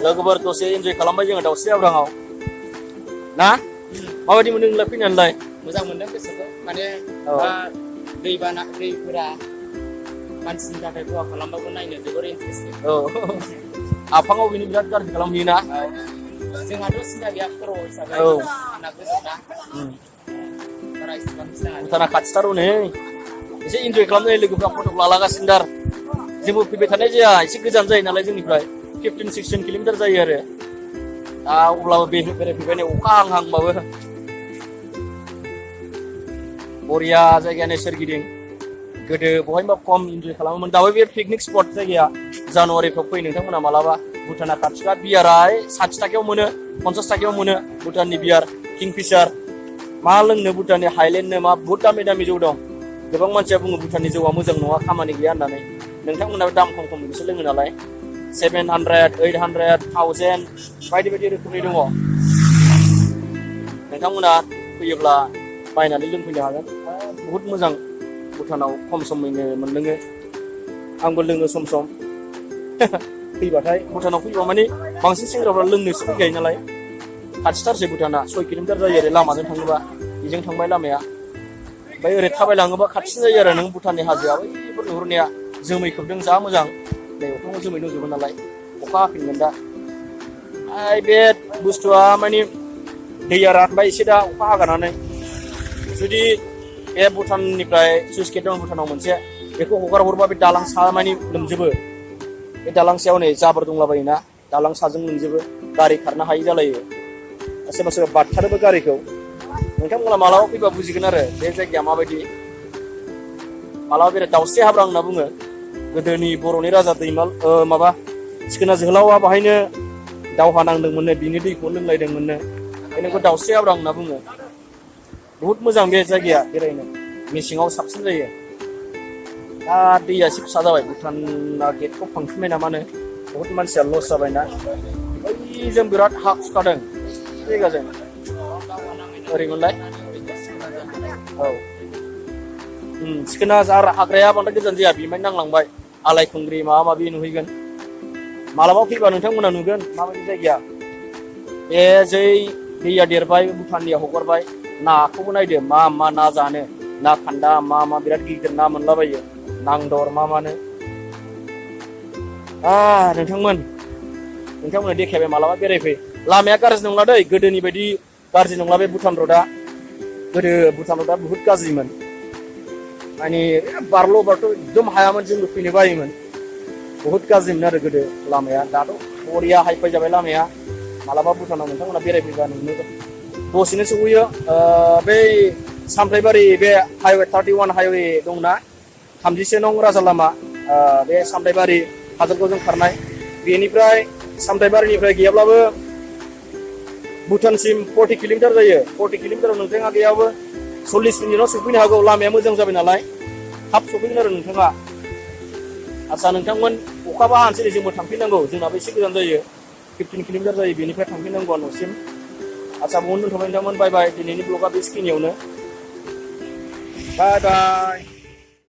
लोगोफोर दसे एन्जय खालामबाय जोङो दाउस्रि हाब्राङाव ना माबायदि मोनदों नोंलाय फैनानैलाय मोजां मोनदों गोसोखौ माने दैफोरा मानसिनि थाखाय खहा खालामबाबो नायनो जोबोर इन्टारेस्टिं आफाङाव बेनि बिराद गाज्रि खालामहैयोना जोंहाथ' सिन्था गैया खर' हिसाबै आंना गोजौना बारा इसेबां सिन्था भुटाना खाथिथार हनै एसे इन्जय खालामनाय लोगोफ्रा फट' लालागासिनो दार जोंबो फैबाय थानाय जाया एसे गोजान जायो नालाय जोंनिफ्राय 15-16 किल'मिटार जायो आरो दा अब्लाबो बेरायफैबाय नै अखा हांहांबाबो बरिया जायगायानो सोरगिदिं गोदो बहायबा खम इन्जय खालामोमोन दाबो बे पिकनिक स्पट जायगाया जानुवारिफ्राव फै नोंथांमोना मालाबा भुटाना खाथिखा बियारा 60 थाखायाव मोनो 50 थाखायाव मोनो भुटाननि बियार किंफिशार मा लोंनो भुटाननि हाइलेन्डनो मा बहुद दामि दामि जौ दं गोबां मानसिया बुङो भुटाननि जौआ मोजां नङा खामानि गैया होननानै नोंथांमोनाबो दाम खम खम बिसोर लोङो नालाय 700, 800, 1000 बायदि बायदि रोखोमनि दङ नोंथांमोना फैयोब्ला बायनानै लोंफैनो हागोन बहुद मोजां भुटानाव खम समैनो मोनलोङो आंबो लोङो सम सम फैबाथाय भुटानाव फैबा माने बांसिन सेंग्राफ्रा लोंनोसो फैखायो नालाय खाथिथारसै भुटाना 6 किल'मिटार जायो आरो लामाजों थाङोबा बेजों थांबाय लामाया ओमफ्राय ओरै थाबायलाङोबा खाथिसिन जायो आरो नों भुटाननि हाजोआ बैफोर नुहुरनाया जोमै खोबदों जा मोजां नै अखायाव जोमै दंजोबो नालाय अखा हाफिनगोन दा बे बुस्थुआ माने दैया रानबाय एसे दा अखा हागानानै जुदि बे भुटाननिफ्राय सुइस गेट दं भुटानाव मोनसे बेखौ हगार हरबा बे दालां सा मानि लोमजोबो बे दालां सायाव नै जाबोर दंलाबायोना दालां साजों लोमजोबो गारि खारनो हायि जालायो सोरबा सोरबा बारथारोबो गारिखौ नोंथांमोना मालाबा फैबा बुजिगोन आरो बे जायगाया माबायदि मालाबा बेराय दाउस्रि हाब्रां होनना बुङो गोदोनि बर'नि राजा दैमाल माबा सिखोना जोहोलावा बाहायनो दावहा नांदोंमोननो बिनि दैखौ लोंलायदोंमोननो बेनिखौ दाउस्रि हाब्रां होनना बुङो बहुत मोजां बे जायगाया बेरायनो मेसेङाव साबसिन जायो दा दैया एसे फिसा जाबाय भुटाना गेटखौ फांफिनबाय नामानो बहुत मानसिया लस जाबायना बैजों बिराद हा खुखादों जायगाजों ओरैमोनलाय औ सिखोना जार हाग्राया बांद्राय गोजान जाया बिमाय नांलांबाय आलायखुंग्रि माबा माबि नुहैगोन मालाबा फैबा नोंथांमोना नुगोन माबायदि जायगाया बे जै दैया देरबाय भुटाननिया हगारबाय नाखौबो नायदो मा मा ना जानो ना खान्दा मा मा बिराद गिदिर ना मोनलाबायो नांदर मा मानो नोंथांमोना देखायबाय मालाबा बेरायफै लामाया गाज्रि नंला दै गोदोनि बायदि गाज्रि नंला बे भुटान रडा गोदो भुटान रडा बहुत गाज्रिमोन माने बारल'बाथ' एकदम हायामोन जोंबो फैनो बायोमोन बहुत गाज्रिमोन आरो गोदो लामाया दाथ' बरिया हाइफाइ जाबाय लामाया मालाबा भुटानाव नोंथांमोना बेरायफैबा नुनो दसेनो सहैयो बै सामथाइबारि बे हाइवे 31 हाइवे दंना 30 नं राजा लामा बे सामथाइबारि काजलगावजों खारनाय बेनिफ्राय सामथाइबारिनिफ्राय गैयाब्लाबो भुटानसिम 40 किल'मिटार जायो 40 किल'मिटाराव नोंथाङा गैयाबो 40 मिनिटाव सफैनो हागौ लामाया मोजां जाबाय नालाय थाब सफैगोन आरो नोंथाङा आচ্ছা नोंथांमोन अखाबा हानोसै जोंबो थांफिननांगौ जोंनाबो एसे गोजान जायो 15 किल'मिटार जायो बेनिफ्राय थांफिननांगौ न'सिम आচ্ছা बहुद दोनथ'बाय नोंथांमोन बाय बाय दिनैनि ब्लगा बेखिनियावनो बाय बाय